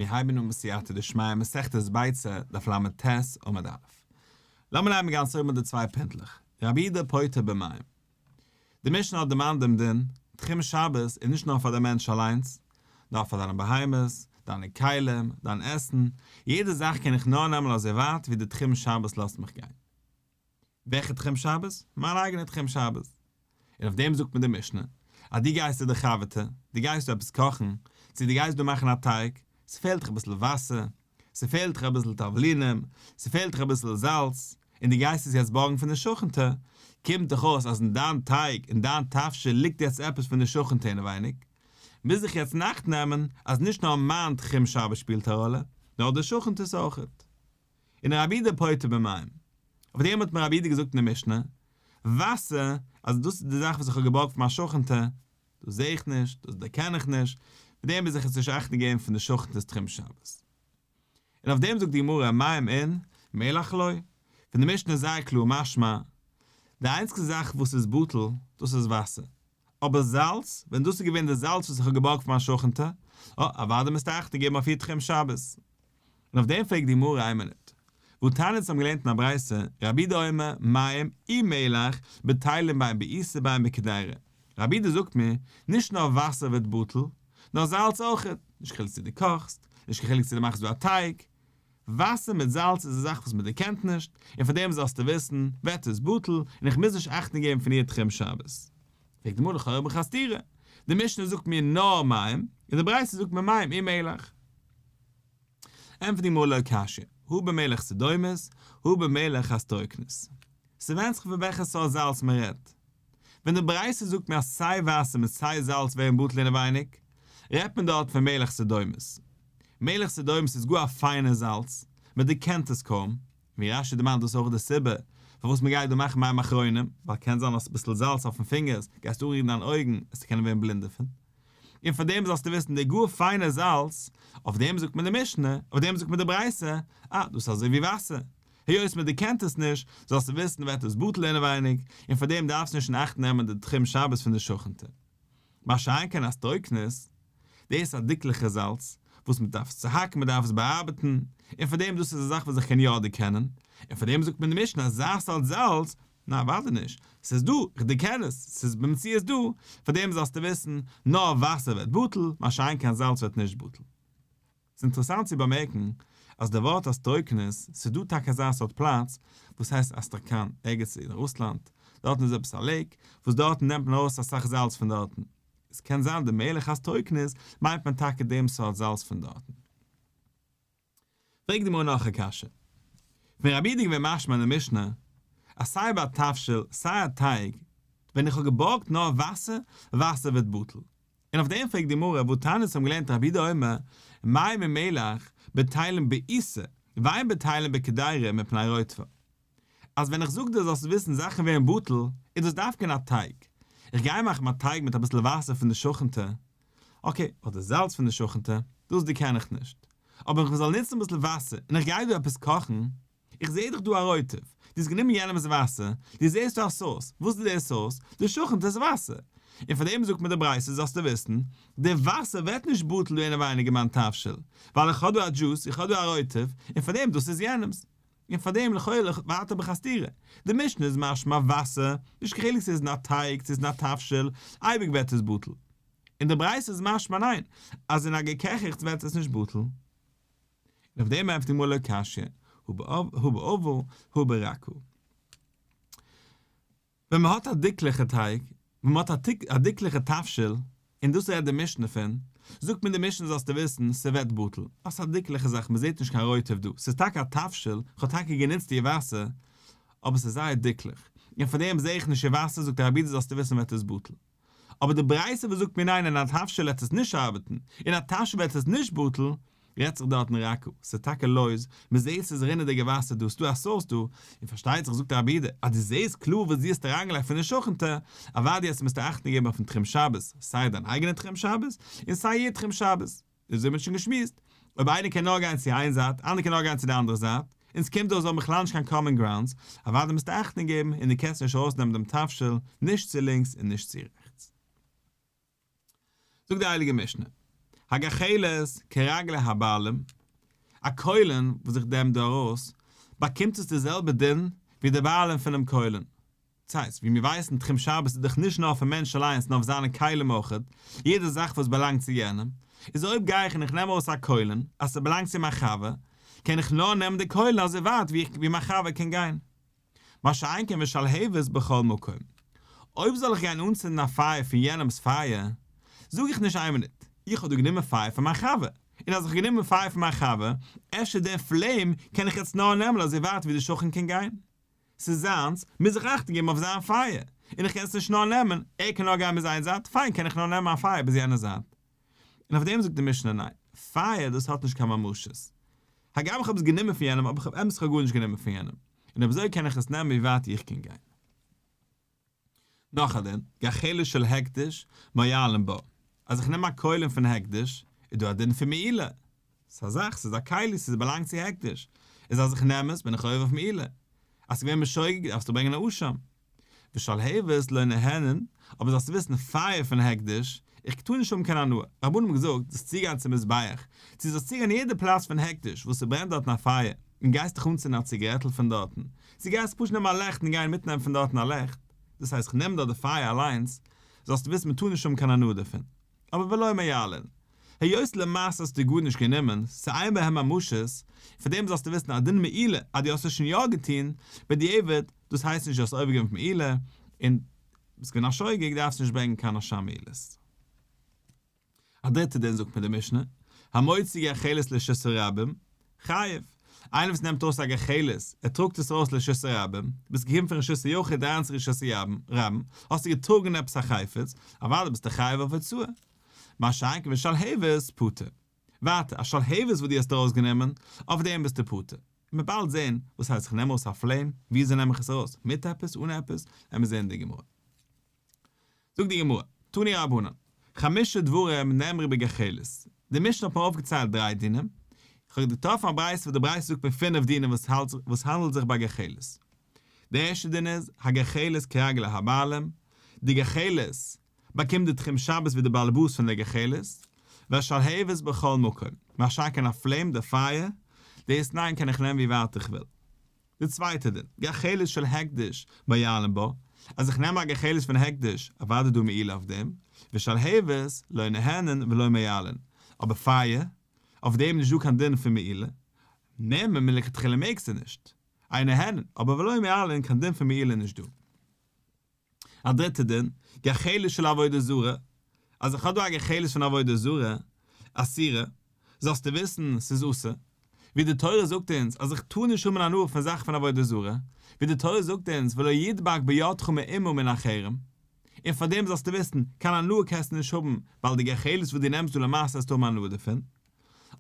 מיר הייבן אן בסייעתא דשמיא מסכת ביצה, דף לט, עמוד א'. לאמיר הייבן גאנץ אויבן מיט די צוויי פינטלעך, רבי יהודה פוטר במים. די משנה האט דערמאנט דעם דין, תחום שבת איז נישט נאר פאר דעם מענטש אליינס, נאר פאר דיינע בהמות, דיינע כלים, דיין עסן, יעדע זאך קען איך נאר נעמען אזוי ווייט ווי די תחום שבת לאזט מיך גיין. וועלכע תחום שבת? מיין אייגענע תחום שבת. און אויף דעם זאגט מיר די משנה, אז דו גייסט צו די חבר'טע, דו גייסט דא עפעס קאכן, צו דו גייסט דא מאכן א טייג, ס'פעלט דיך אביסל וואסער, ס'פעלט דיך אביסל תבלינים, ס'פעלט דיך אביסל זאלץ, און דו גייסט עס יעצט בארגן פון די שכנ'טע, קומט דאך אויס אז אין דיין טייג, אין דיין תבשיל ליגט יעצט עפעס פון די שכנ'טע אינעווייניג. מוז איך יעצט אין אכט נעמען אז נישט נאר מיין תחום שבת שפילט א ראלע, נאר די שכנ'טע'ס אויכעט. און רבי יהודה פוטר במים. אויף דעם האט מיר רבי יהודה געזאגט אין די משנה, וואסער, אז דאס איז די זאך וואס איך האב געבארגט פון מיין שכנ'טע, דאס זע איך נישט, דאס דערקען איך נישט, מיט דעם מוז איך עס נישט אכטונג געבן פון די שכנ'טע'ס תחום שבת. און אויף דעם זאגט די גמרא, מים אין, מלח לא. פון די משנה איז זייער קלאר משמע, די איינציגסטע זאך וואס איז בטל, דאס איז וואסער. אבער זאלץ, ווען דאס איז געווען די זאלץ וואס איך האב געבארגט פון מיין שכנ'טע, אה, אוודאי מוזטו אכטונג געבן אויף איר תחום שבת. און אויף דעם פרעגט די גמרא איין מינוט, והתניא אונז האבן געלערנט אין א ברייתא, רבי יהודה אומר מים ומלח בטלים בין בעיסה בין בקדירה, רבי יהודה זאגט מיר, נישט נאר וואסער ווערט בטל, נאר זאלץ אויכעט, נישט קיין חילוק צו דו קאכסט, נישט קיין חילוק צו דו מאכסט דא א טייג, וואסער מיט זאלץ איז א זאך וואס מען דערקענט נישט, און פאר דעם זאלסטו וויסן, ווערט עס בטל, און איך מוז נישט אכטונג געבן פון איר תחום שבת. פרעגט די גמרא לכאורה האב איך א סתירה, די משנה זאגט מיר נאר מים, און די ברייתא זאגט מיר מים ומלח. ענטפערט די גמרא לא קשיא, הא במלח סדומית, הא במלח אסטרוקנית. ס'ווענדט זיך פון וועלכע סארט זאלץ מען רעדט. ווען די ברייתא זאגט מיר אז סיי וואסער מיט סיי זאלץ ווערן בטל אינעווייניג, רעדט מען דארט פון מלח סדומית. מלח סדומית איז גאר א פיינע זאלץ, מען דערקענט עס קוים, ווי רש"י דערמאנט דאס איז אויך די סיבה פארוואס מען גייט דא מאכן מים אחרונים, ווייל קען זיין האסט אביסל זאלץ אויפן פינגערס, גייסטו אנרירן דיין אויגן, וועסטו קענען ווערן בלינד דערפון. און פאר דעם זאלסטו וויסן די גאר פיינע זאלץ, אויף דעם זאגט מען די משנה, אויף דעם זאגט מען די ברייתא, אה, דאס איז אזוי ווי וואסער, היות מען דערקענט עס נישט, זאלסטו וויסן ווערט עס בטל אינעווייניג, און פאר דעם דארפסטו נישט אין אכט נעמען די תחום שבת פון די שכנ'טע. מה שאין כן אסטרוקנית, דאס איז א דיקליכע זאלץ, וואס מען דארף עס צוהאקן, מען דארף עס באארבעטן, און פאר דעם דאס איז א זאך וואס איך קען יא דערקענען, און פאר דעם זאגט מען די משנה אזא סארט זאלץ, ניין אוודאי נישט, ס'איז דא, איך דערקען עס, ס'איז במציאות דא, פאר דעם זאלסטו וויסן, נאר וואסער ווערט בטל, מה שאין כן זאלץ ווערט נישט בטל. ס'איז אינטערעסאנט צו באמערקן אז די ווארט אסטרוקנית, ס'איז דא טאקע אזא סארט פלאץ וואס הייסט אסטראקאן ערגעץ אין רוסלאנד, דארטן איז עפעס א lake וואס דארטן נעמט מען ארויס אסאך זאלץ פון דארטן, עס קען זיין די מלח אסטרוקנית מיינט מען טאקע דעם סארט זאלץ פון דארטן. פרעגט די גמרא נאך א קשיא. פון רבי יהודה געווען משמע אין די משנה אז סיי ביי א תבשיל סיי א טייג ווען איך האב געבארגט נאר וואסער, וואסער ווערט בטל. און אויף דעם פרעגט די גמרא והתניא אונז האבן געלערנט רבי יהודה אומר מים ומלח בטלים בעיסה ואין בטלים בקדירה מפני רוטבה. אז ווען איך זאג דיר זאלסט וויסן זאכן ווערן בטל, איז דאס דווקא אין א טייג. איך גיי מאכן א טייג מיט אביסל וואסער פון די שכנ'טע, okay, אדער זאלץ פון די שכנ'טע, דאס דערקען איך נישט. אבער איך זאל נוצן אביסל וואסער און איך גיי דא עפעס קאכן, איך זע דאך דא א רוטב, דו האסט גענומען יענעמ'ס וואסער, דו זעסט דא א source, וואס איז דער source? די שכנ'טע'ס וואסער. און פאר דעם זאגט מיר די ברייתא זאלסטו וויסן, די וואסער ווערט נישט בטל דא אינעווייניג אין מיין תבשיל, ווייל איך האב דא א דזשוס, איך האב דא א רוטב, און פאר דעם דאס איז יענעמ'ס. און פאר דעם לכאורה ווייטער האב איך א סתירה, די משנה איז משמע וואסער, נישט קיין חילוק צו איז אין א טייג צו איז אין א תבשיל, אייביג ווערט עס בטל. און די ברייתא איז משמע ניין, אז אין א געקעכעכץ ווערט עס נישט בטל. און אויף דעם ענטפערט די גמרא לא קשיא, הא בעבה הא ברכה. ווען מען האט א דיקליכע טייג, ווען מען האט א דיקליכע תבשיל, און דאס רעדט די משנה פון, זאגט מיר די משנה זאלסטו וויסן, ס'ווערט בטל, אז ס'איז א דיקליכע זאך, מען זעט נישט קיין רוטב דא, ס'איז טאקע א תבשיל, כ'האב טאקע גענוצט איר וואסער, אבער ס'איז זייער דיקליך, און פאר דעם זע איך נישט איר וואסער, זאגט רבי יהודה זאלסטו וויסן ווערט עס בטל. אבער די ברייתא וואס זאגט מיר ניין אין א תבשיל וועט עס נישט ארבעטן, אין א תבשיל ווערט עס נישט בטל, רעדט זיך דארטן רכה, ס'איז טאקע לויז, מ'זעהט ס'איז רינעדיגע וואסער דא, ס'דא א source דא, און פארשטייט זיך זאגט רבי יהודה אז דו זעהסט קלאר וואס דו האסט אריינגעלייגט פון די שכנ'טע, אוודאי יעצט מוזטו אכטונג געבן אויפן תחום שבת, סיי דיין אייגענע תחום שבת, און סיי איר תחום שבת. אזוי האט מען שוין געשמועסט, אויב איינער קען נאר גיין צו איין זייט, אנדער קען נאר גיין צו די אנדערע זייט, און ס'קומט אויס זיי האבן בכלל נישט קיין common grounds, אוודאי מוזטו אכטונג געבן און דו קענסט נישט ארויסנעמען דעם תבשיל, נישט צו לינקס און נישט צו רעכטס. זאגט די הייליגע משנה. הגחלת כרגלי הבעלים, א קוילן וואס איך נעם דא ארויס, באקומט עס די זעלבע דין ווי די בעלים פונעם קוילן. דאס הייסט, ווי מיר ווייסן תחום שבת איז דאך נישט נאר אויפן מענטש אליינס נאר אויף זיינע כלים אויכעט, יעדע זאך וואס באלאנגט צו יענעם, איז אויב גיי איך און איך נעם ארויס א קוילן אז ס'באלאנגט צו מיין חבר, קען איך נאר נעמען די קוילן אזוי ווייט ווי מיין חבר קען גיין. מה שאין כן ושלהבת בכל מקום. אויב זאל איך גיין אנצינדן א פייער פון יענעמ'ס פייער, זאג איך נישט איין מינוט, איך האב דא גענומען פייער פון מיין חבר, און אז איך האב גענומען פייער פון מיין חבר, אפשר דעם flame קען איך יעצט נאר נעמען אזוי ווייט ווי די שכן קען גיין. ס'איז זיינס, מוז איך אכטונג געבן אויף זיין פייער, און איך קען עס נישט נאר נעמען, ער קען נאר גיין ביז איין זייט, פיין קען איך נאר נעמען מיין פייער ביז יענע זייט. און אויף דעם זאגט די משנה ניין, פייער דאס האט נישט קיין ממשות. הגם איך האב עס גענומען פון יענעם אבער איך האב אמת איך האב גארנישט גענומען פון יענעם, און אויב אזוי קען איך עס נעמען ווי ווייט איך קען גיין. נאך א דין, גחלת של הקדש, מועלין בה, אז איך נעם א קוילען פון הקדש, איז דא א דין פון מעילה. ס'איז א זאך, ס'איז א כלי, ס'איז באלאנגט צו הקדש. איז אז איך נעם עס, בין איך עובר אויף מעילה. אז ס'איז געווען בשוגג, דארפסטו ברענגען א אשם. ושלהבת לא נהנין, אבער זאלסט וויסן, פייער פון הקדש, איך טאר נישט האבן קיין הנאה. רבנן האבן געזאגט, זאלסט צוגיין צום מזבח, צו זאלסט צוגיין יעדע פלאץ פון הקדש וואס ס'ברענט דארטן א פייער, און גייסט דיך אנצינדן א ציגרעטל פון דארטן, צו גייסט פשוט נעמען א לעכט און גיין מיטנעמען פון דארטן א לעכט, דאס הייסט כ'נעם דארט די פייער אליינס, זאלסטו וויסן מ'טאר נישט האבן קיין הנאה דערפון. אבער ולא מועלין. היות למעשה האסטו גארנישט גענומען, ס'אין בהם ממשות, און פאר דעם זאלסטו וויסן א דין מעילה אז דו האסט עס שוין יא געטון, בדיעבד, דאס הייסט נישט דו האסט עובר געווען אויף מעילה, און ביסט געווען א שוגג דארפסט נישט ברענגען קיין אשם מעילות. א דריטע דין זאגט מיר די משנה, המוציא גחלת לרשות הרבים, חייב. איינער וואס נעמט ארויס א גחלת, ער טראגט עס ארויס לרשות הרבים, ביסט געקומען פון רשות היחיד אריין צו רשות הרבים, האסטו געטראגן עפעס א חפץ, אוודאי ביסטו חייב אויף הוצאה. מה שאין כן ושלהבת, פטור. ווייטער, א שלהבת וואס דו האסט ארויסגענומען, אויף דעם ביסטו פטור. און מ'וועט באלד זען, וואס הייסט איך נעם ארויס א flame, וויאזוי נעם איך עס ארויס, מיט עפעס, אן עפעס, וועמיר זען אין די גמרא. זאגט די גמרא, תנו רבנן, חמשה דברים נאמרו בגחלת, די משנה האט מיר אויפגעציילט דריי דינים, איך האב געטראפן א ברייתא וואס די ברייתא זאגט מיר פינף דינים וואס האנדלט זיך ביי גחלת. די ערשטע דין איז, הגחלת כרגלי הבעלים, די גחלת באקומט די תחום שבת ווי די בעלעבאס פון די גחלת, והשלהבת בכל מקום, מה שאין כן א flame, די פייער, דאס ניין קען איך נעמען ווי ווייט איך וויל. די צווייטע דין, גחלת של הקדש מועלין בה, אז איך נעם א גחלת פון הקדש, אוודאי דא מעילה אויף דעם, ושלהבת לא נהנין ולא מועלין, אבער פייער, אויף דעם איז נישט דא קיין דין פון מעילה, נעמען מלכתחילה מעגסטו נישט, אין נהנין, אבער ולא מועלין קיין דין פון מעילה איז נישט דא. א דריטע דין, גחלת של עבודה זרה, אז איך האב דא א גחלת פון עבודה זרה, אסורה, זאלסטו וויסן ס'איז אסור, ווי די תורה זאגט אונז אז איך טאר נישט האבן הנאה פון זאכן פון עבודה זרה, ווי די תורה זאגט אונז ולא ידבק בידך מאומה מן החרם, און פאר דעם זאלסטו וויסן, קיין הנאה קענסטו נישט האבן, ווייל די גחלת וואס דו נעמסט דא למעשה וועסטו האבן הנאה דערפון.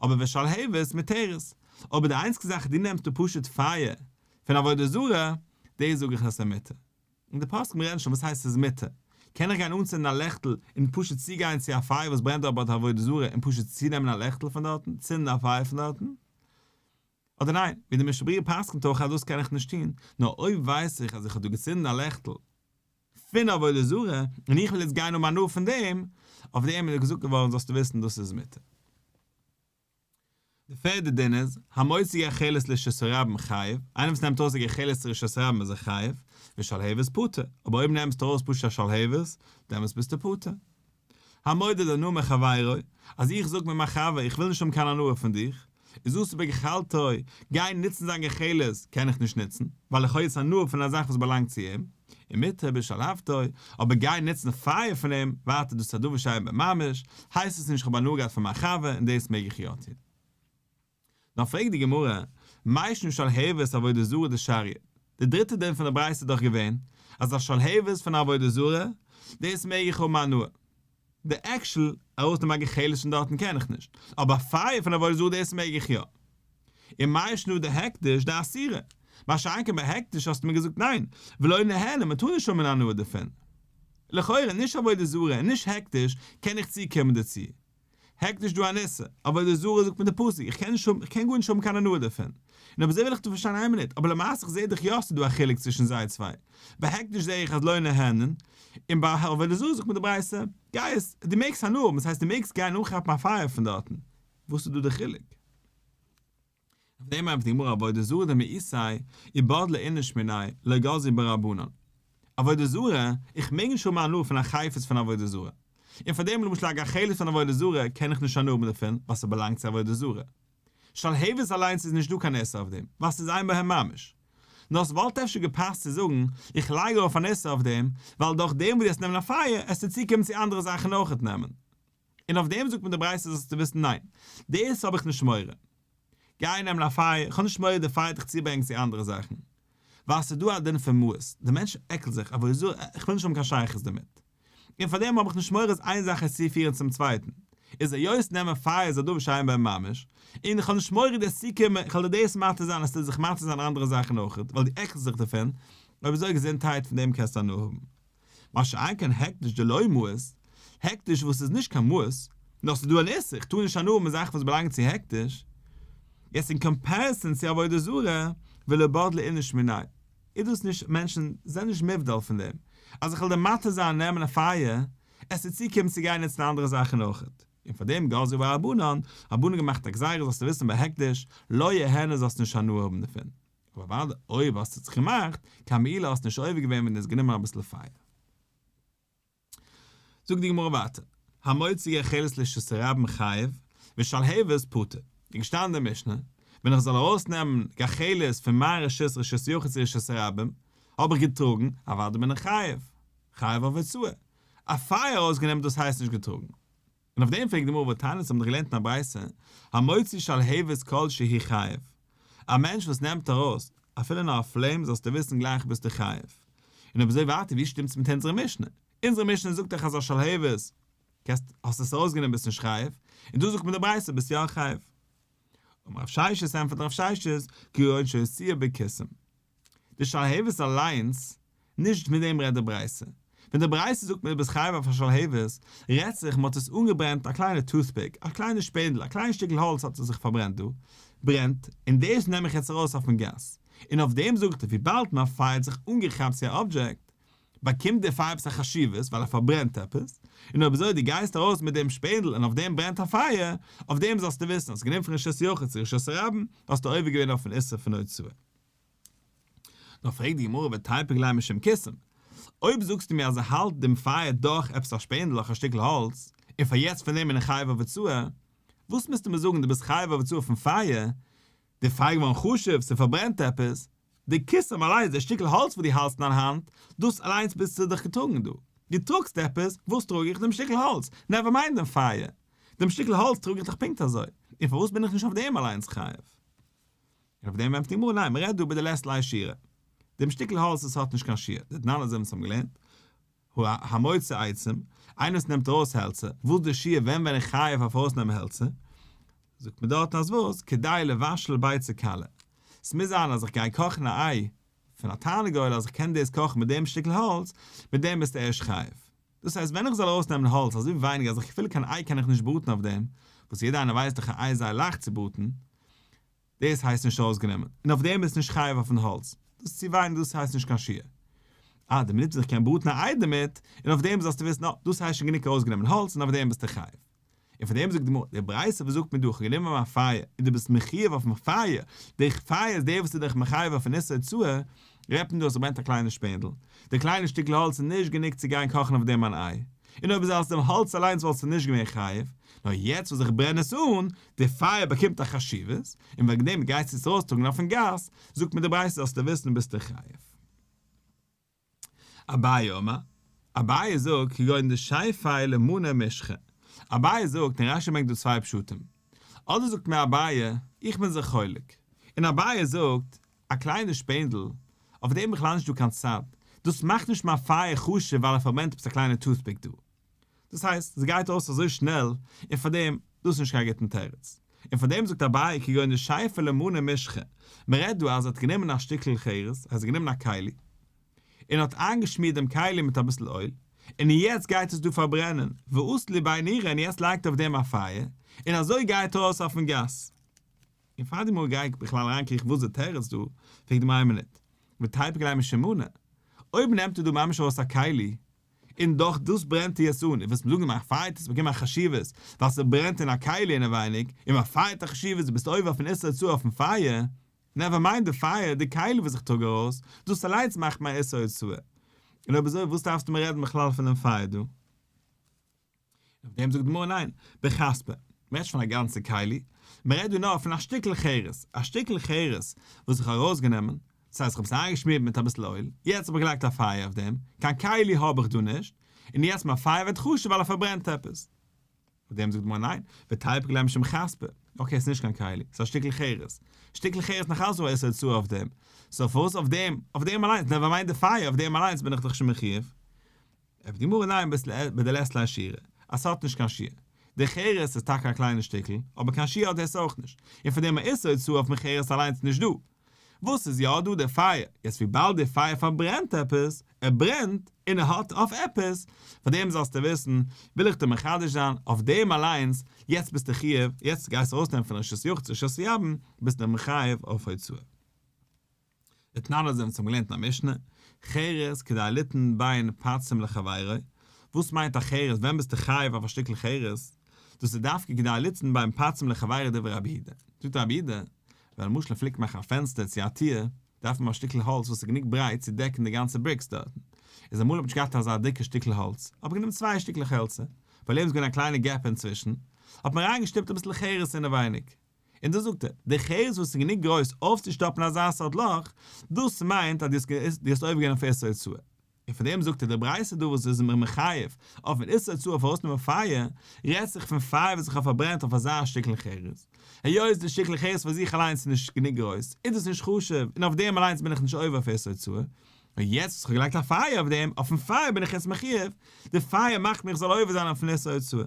אבער ושלהבת מותרת, אבער די איינציגסטע זאך דו נעמסט דא פשוט פייער פון עבודה זרה, דאס זאג איך אז ס'איז מותר. און די פוסקים רעדן שוין וואס הייסט ס'איז מותר? קען איך גיין אנצינדן א לעכטל און פשוט צוגיין צו א פייער וואס ברענט דארט ביי די עבודה זרה און פשוט צונעמען א לעכטל פון דארטן, צינדן א פייער פון דארטן? אדער ניין, ווי די משנה ברורה פסק'נט אויך אז דאס קען איך נישט טון, נאר אויב ווייס איך אז איך האב דא געצינדן א לעכטל פון עבודה זרה און איך וויל יעצט גיין האבן הנאה פון דעם, אויף דעם איז געזאגט געווארן זאלסטו וויסן דאס איז מותר. די פערדע דין איז, המוציא גחלת לרשות הרבים חייב, איינער וואס נעמט ארויס א גחלת צו רשות הרבים איז ער חייב, ושלהבת פטור, אבער אויב נעמסטו ארויס פשוט א שלהבת, דעמאלטס ביסטו פטור. המודד הנאה מחבירו, אז איך זאג מיר מיין חבר איך וויל נישט האבן קיין הנאה פון דיך, איז אסור בגחלתו, גיין נוצן זיין גחלת קען איך נישט נוצן, ווייל איך האב יעצט הנאה פון א זאך וואס באלאנגט צו אים, ומותר בשלהבתו, אבער גיין נוצן פייער פון אים, ווייטער דאס איז א דבר שאין בו ממש, הייסט עס נישט איך האב הנאה געהאט פון מיין חבר און דאס מעג איך יא טון. נאר פרעגט די גמרא, מאי שנא שלהבת עבודה זרה דשריא, די דריטע דין פון די ברייתא איז דאך געווען אז א שלהבת פון עבודה זרה, דאס מעג איך האבן הנאה, די actual ארויסנעמען א גחלת פון דארטן קען איך נישט, אבער א פייער פון עבודה זרה דאס מעג איך יא. און מאי שנא דהקדש דאסירא, מה שאין כן ביי הקדש האסטו מיר געזאגט ניין, ולא נהנה, מען טאר נישט האבן הנאה דערפון. לכאורה נישט עבודה זרה און נישט הקדש קען איך צוקומען דערצו. הקדש דא אן איסור, עבודה זרה זאגט מיר די פסוק, איך קען נישט האבן, איך קען גארנישט האבן קיין הנאה דערפון. און אויב אזוי וויל איך דא פארשטיין איין מינוט, אבער למעשה איך זעה דאך יא ס'איז דא א חילוק צווישן זיי צוויי. ביי הקדש זעה איך אז לא נהנין, און ביי עבודה זרה זאגט מיר די ברייתא, גיי עס, דו מעגסט הנאה האבן, ס'הייסט דו מעגסט גיין אנכאפן א פייער פון דארטן. וואס איז דא די חילוק? אויף דעם ענטפערט די גמרא עבודה זרה דמאיסיה ובדלי איניש מיניה לא גזרו בה רבנן. עבודה זרה, איך מעג נישט האבן הנאה פון א חפץ פון עבודה זרה. און פאר דעם למשל א גחלת פון עבודה זרה קען איך נישט הנאה האבן דערפון ווייל ס'באלאנגט צו עבודה זרה. שלהבת אליינס איז נישט דא קיין איסור אויף דעם ווייל ס'איז אין בהם ממש. נאר ס'וואלט אפשר געפאסט צו זאגן איך לייג ארויף אן איסור אויף דעם ווייל דורך דעם וואס דו וועסט נעמען א פייער עסטו צוקומען צו אנדערע זאכן אויכעט נעמען. און אויף דעם זאגט מיר די ברייתא זאלסטו וויסן ניין, דאס האב איך נישט מורא. גיי נעמען א פייער, איך האב נישט מורא די פייער וועט דיך צוברענגען צו אנדערע זאכן. ווייל ס'איז דא א דין פון מיאוס, די מענטש עקלט זיך, אבער איך וויל נישט האבן קיין שייכות דערמיט. און פאר דעם האב איך נישט מורא אז איין זאך וועט צופירן צום צווייטן. איז היות נעמען פייער איז א דבר שאין בו ממש, און איך האב נישט מורא דאס צוקומען, איך וועל דיר דאס מתיר זיין עס טוט זיך מתיר זיין אנדערע זאכן אויכעט, ווייל דו עקלסט זיך דערפון, אויב אזוי געזונטהייט פון דעם קענסטו הנאה האבן. מה שאין כן הקדש דלא מאיס, הקדש וואס איז נישט קיין מאוס, נאר ס'איז דא אן איסור, איך טאר נישט הנאה האבן זאכן וואס באלאנגען צו הקדש. יעצט אין comparison צו עבודה זרה, ולא בדלי איניש מיניה, איז דאס נישט, מענטשן זענען נישט מובדל פון דעם, אז איך וועל דיר מתיר זיין נעמען א פייער, עס איז צוקומען צו גיין נוצן אנדערע זאכן אויכעט. און פאר דעם גזרו בה רבנן, רבנן געמאכט א גזירה זאלסטו וויסן ביי הקדש, לא יהנה זאלסטו נישט הנאה האבן דערפון. אבער אוודאי אויב האסטו זיך געמאכט קיין מעילה האסט נישט עובר געווען ווען דו האסט גענומען אביסל פייער. זאגט די גמרא ווייטער, המוציא גחלת לרשות הרבים חייב, ושלהבת פטור. איז געשטאנען אין די משנה, ווען איך זאל ארויסנעמען גחלת פון מיין רשות רשות יחיד צו רשות הרבים, האב איך געטראגן, אוודאי בין איך חייב. חייב אויף הוצאה. א פייער ארויסגענומען דאס הייסט נישט געטראגן. און אויף דעם פרעגט די גמרא והתניא האבן דאך געלערנט אין א ברייתא, המוציא שלהבת כל שהיא חייב, א מענטש וואס נעמט ארויס אפילו נאר א flame זאלסטו וויסן גלייך ביסטו חייב. און אויב אזוי ווייטער ווי שטימט עס מיט אונזערע משנה? אונזערע משנה זאגט דאך אז א שלהבת קענסט האסט עס ארויסגענומען ביסט נישט חייב, און דא זאגט מען די ברייתא ביסט יא חייב. אמר רב ששת ענטפערט רב ששת, כגון שהוציאה בקיסם. די שלהבת אליינס, נישט מיט דעם רעדט די ברייתא. ווען די ברייתא זאגט מען ביסט חייב אויף א שלהבת, רעדט זיך מען האט עס אנגעברענט א קליינע toothpick, א קליינע שפענדל, א קליין שטיקל האלץ האט עס זיך פארברענט דא, ברענט, און דאס נעם איך יעצט ארויס אויפן גאס. און אויף דעם זאגט ער וויבאלד מיין פייער האט זיך אנגעכאפט צו א object, באקומט דער פייער עפעס א חשיבות ווייל ער פארברענט עפעס, און אויב אזוי דו גייסט ארויס מיט דעם שפענדל און אויף דעם ברענט א פייער, אויף דעם זאלסטו וויסן האסט גענומען פון רשות יחיד צו רשות הרבים, האסטו עובר געווען אויפן איסור פון הוצאה. נאר פרעגט די גמרא ותיפוק ליה משום קיסם, אויב זאגסטו מיר אז ער האלט דעם פייער דורך עפעס א שפענדל אויך א שטיקל האלץ, און פאר יעצט פון דעם בין איך חייב אויף הוצאה, וואס מוזטו מיר זאגן דו ביסט חייב אויף הוצאה פון פייער, די פייער געווארן חשוב, ס'פארברענט עפעס, די קיסם אליינס, די שטיקל האלץ וואס דו האלטסט אין דיין האנט, דאס אליינס ביסטו דאך געטראגן דא. דו טראגסט עפעס, וואס טראג איך? דעם שטיקל האלץ, never mind דעם פייער. דעם שטיקל האלץ טראג איך דאך פונקט אזוי, און פארוואס בין איך נישט אויף דעם אליינס חייב? און אויף דעם ענטפערט די גמרא, ניין, מ'רעדט דא בדלית ליה שיעורא. דעם שטיקל האלץ וואס האט נישט קיין שיעור, דתנן אזוי ווי אונז האבן געלערנט, המוציא עצים, איינער וואס נעמט ארויס העלצער, וואס די שיעור ווען ווען איך חייב אויף ארויסנעמען העלצער? זאגט מען דארטן אז וואס? כדי לבשל ביצה קלה. ס'מוז זיין אז איך גיי קאכן א איי פון א תרנגול אז איך קען דאס קאכן מיט דעם שטיקל האלץ, מיט דעם ביסטו ערשט חייב. דאס הייסט ווען איך זאל ארויסנעמען האלץ אזוי ווייניג אז איך אפילו קיין איי קען איך נישט בראטן אויף דעם, וואס יעדער איינער ווייסט דאך א איי איז זייער לייכט צו בראטן, דאס הייסט נישט ארויסגענומען, און אויף דעם ביסטו נישט חייב אויפן האלץ, דאס איז צו ווייניג דאס הייסט נישט קיין שיעור. אה, די מינוט וואס איך קען בראטן א איי דערמיט, און אויף דעם זאלסטו וויסן אה, דאס הייסט שוין גענוג ארויסגענומען האלץ און אויף דעם ביסטו חייב. און פון דעם זאגט די גמרא, די ברייתא וואס זאגט מיר דא איך האב גענומען מיין פייער און דו ביסט מחויב אויפן פייער, די פייער איז דער וואס איז דיך מחייב אויפן איסור הוצאה, רעדט מען דא אז ער ברענט א קליינע שפענדל, די קליינע שטיקל האלץ איז נישט גענוג צו גיין קאכן אויף דעם אן איי, און אויב איז אלס דעם האלץ אליינס וואלסטו נישט געווען חייב, נאר יעצט וואס איך ברען עס אן, די פייער באקומט א חשיבות, און וועגן דעם גייסטו עס ארויסטראגן אויפן גאס, זאגט מיר די ברייתא זאלסטו וויסן ביסטו חייב. אביי אמר, אביי זאגט כגון דשייפיה למנא משחא, אביי זאגט, און רשי ברענגט דא צוויי פשטים, אדער זאגט מיר אביי, איך בין זיך חולק, און אביי זאגט, א קליינע שפענדל, אויף דעם בכלל נישט דא קיין צד, דאס מאכט נישט מיין פייער חשוב ווייל ער פארברענט עפעס א קליינע toothpick דא. דאס הייסט, עס גייט אויס אזוי שנעל, און פאר דעם, דאס איז נישט קיין גוטן תירוץ. און פאר דעם זאגט אביי כגון דשייפיה למנא משחא, מען רעדט דא אז ער האט גענומען א שטיקל חרס, ער האט גענומען א כלי, און האט איינגעשמירט דעם כלי מיט אביסל אויל, און יעצט גייט עס דא פארברענען, ואתי ליה בי נורא און יעצט לייגט ער אויף דעם א פייער, און אזוי גייט ער ארויס אויפן גאס. און פאר די גמרא גייט בכלל אריינקריכן וואס די תירוץ דא, פרעגט די גמרא איין מינוט, ותיפוק ליה משום מנא, אויב נעמט ער דא ממש ארויס א כלי, און דורך דאס ברענט ער עס אן, און וועסט מיר זאגן מיין פייער האט עס באקומען א חשיבות ווייל ס'ברענט אין א כלי אינעווייניג, און מיין פייער האט א חשיבות דו ביסט עובר אויפן איסור הוצאה אויפן פייער, נעווער מיינד די פייער, די כלי וואס איך טראג ארויס, דאס אליינס מאכט מיין איסור הוצאה. און אויב אזוי וואס דארפסטו מיר רעדן בכלל פון דעם פייער דא? אויף דעם זאגט די גמרא ניין, בחספא, מען רעדט נישט פון א גאנצע כלי, מען רעדט דא נאר פון א שטיקל חרס, א שטיקל חרס וואס איך האב ארויסגענומען, דאס הייסט איך האב עס איינגעשמירט מיט אביסל אויל, יעצט האב איך געלייגט א פייער אויף דעם, קיין כלי האב איך דא נישט, און יעצט מיין פייער ווערט חשוב ווייל ער פארברענט עפעס. אויף דעם זאגט די גמרא ניין, ותיפוק ליה משום חספא, okay עס איז נישט קיין כלי, עס איז א שטיקל חרס, שטיקל חרס נאך אלץ דא איסור הוצאה אויף דעם, so פארוואס אויף דעם, אויף דעם אליינס, never mind די פייער, אויף דעם אליינס בין איך דאך שוין מחיוב. ענטפערט די גמרא ניין בדלית ליה שיעורא, אז ס'האט נישט קיין שיעור. די חרס איז טאקע א קליינע שטיקל, אבער קיין שיעור האט דאס אויך נישט, און פאר דעם איז איסור הוצאה אויפן חרס אליינס נישט דא. וואס איז יא דא? די פייער. יעצט וויבאלד די פייער פארברענט עפעס, ער ברענט, און ער האט אויף עפעס, פאר דעם זאלסטו וויסן, וויל איך דיר מחדש זיין, אויף דעם אליינס, יעצט ביסטו חייב, יעצט גייסטו ארויסנעמען פון רשות יחיד צו רשות הרבים, ביסטו מחויב אויף הוצאה. דתנן אזוי ווי אונז האבן געלערנט אין א משנה, חרס כדי ליתן בין פצים לחבירו, וואס מיינט א חרס, ווען ביסטו חייב אויף א שטיקל חרס, דאס איז דווקא כדי ליתן בין פצים לחבירו דברי רבי יהודה, זאגט רבי יהודה, ווען למשל מ'פלעגט מאכן א פענסטער צו א טיר, דארף מען א שטיקל האלץ וואס איז גענוג ברייט צו דעקן די גאנצע bricks דארטן, איז אמאל האט מען נישט געהאט אזא דיקע שטיקל האלץ, האט מען גענומען צוויי שטיקלעך העלצער, ווייל אויב איז געווען א קליינע gap אינצווישן, האט מען אריינגעשטופט אביסל חרס אינעווייניג. און דאס זאגט ער, די חרס וואס איז גענוג גרויס אויפצושטאפן אזא סארט לאך, דאס מיינט אז דו האסט עובר געווען אויף איסור הוצאה. און פון דעם זאגט ער, די ברייתא דא וואס איז מיר מחייב אויפן איסור הוצאה אויף ארויסנעמען פייער, רעדט זיך פון פייער וואס איך האב פארברענט אויף אזא שטיקל חרס. היות די שטיקל חרס פאר זיך אליינס איז נישט גענוג גרויס, איז דאס נישט חשוב, און אויף דעם אליינס בין איך נישט עובר אויף איסור הוצאה. און יעצט וואס איך האב געלייגט א פייער אויף דעם, אויפן פייער בין איך יעצט מחויב, די פייער מאכט מיך זאל עובר זיין אויפן איסור הוצאה.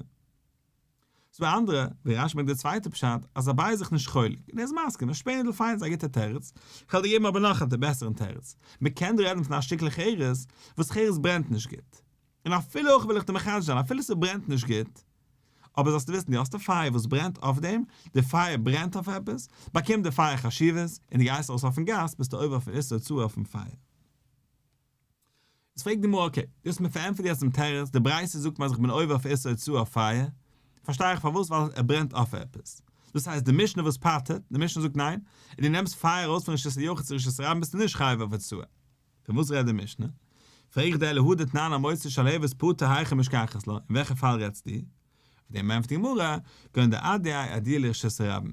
ס'דא אנדערע, ווי רש"י ברענגט די צווייטע פשט, אז אביי איז זיך נישט חולק, און ער איז מסכים, א שפענדל פיין איז א גוטע תירוץ, כ'וועל דיר געבן אבער נאך א בעסערן תירוץ, מ'קען דא רעדן פון א שטיקל חרס, וואס חרס ברענט נישט גוט. און אפילו אויך וויל איך דיר מחדש זיין, אפילו ס'ברענט נישט גוט, אבער זאלסטו וויסן, דו האסט א פייער וואס ברענט אויף דעם, די פייער ברענט אויף עפעס, באקומט די פייער חשיבות, און דו גייסט ארויס אויפן גאס, ביסטו עובר אויפן איסור הוצאה אויפן פייער. איז פרעגט די גמרא okay, דו האסט מיר פארענטפערט יעצט דעם תירוץ, די ברייתא זאגט מיר אז איך בין עובר אויף איסור הוצאה אויף פייער, פארשטיי איך פארוואס ווייל ער ברענט אויף עפעס. דאס הייסט די משנה וואס פטר'ט, די משנה זאגט ניין, און דו נעמסט פייער ארויס פון רשות היחיד צו רשות הרבים ביסטו נישט חייב אויף הוצאה. פון וואס רעדט די משנה? פרעג איך די אלא הא דתנן המוציא שלהבת פטור היכי משכחת לה, אין וועלכע פאל רעדסטו? אויף דעם ענטפערט די גמרא, כגון דאדייה אדויי לרשות הרבים,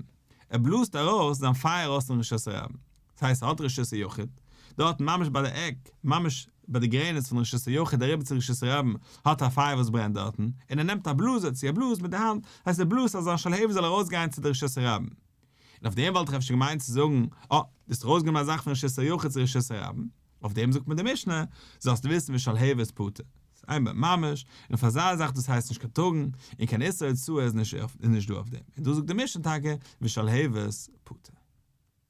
ער בלאזט ארויס זיין פייער ארויס אין רשות הרבים, דאס הייסט ער האט רשות היחיד, דארט ממש ביי די עק, ממש ביי די גרעניץ פון רשות היחיד אריבער צו רשות הרבים, האט ער א פייער וואס ברענט דארטן, און ער נעמט א בלאזער צו ער בלאזט מיט די האנט, הייסט ער בלאזט אז זיין שלהבת זאל ארויסגיין צו די רשות הרבים. און אויף דעם וואלט איך אפשר געמיינט צו זאגן, אה, דו האסט ארויסגענומען א זאך פון רשות היחיד צו רשות הרבים, אויף דעם זאגט מיר די משנה, זאלסטו וויסן ושלהבת פטור, ס'איז אין בו ממש, און אויף אזא זאך דאס הייסט נישט קיין טראגן, און קיין איסור הוצאה איז נישט דא אויף דעם, און דא זאגט די משנה טאקע ושלהבת פטור.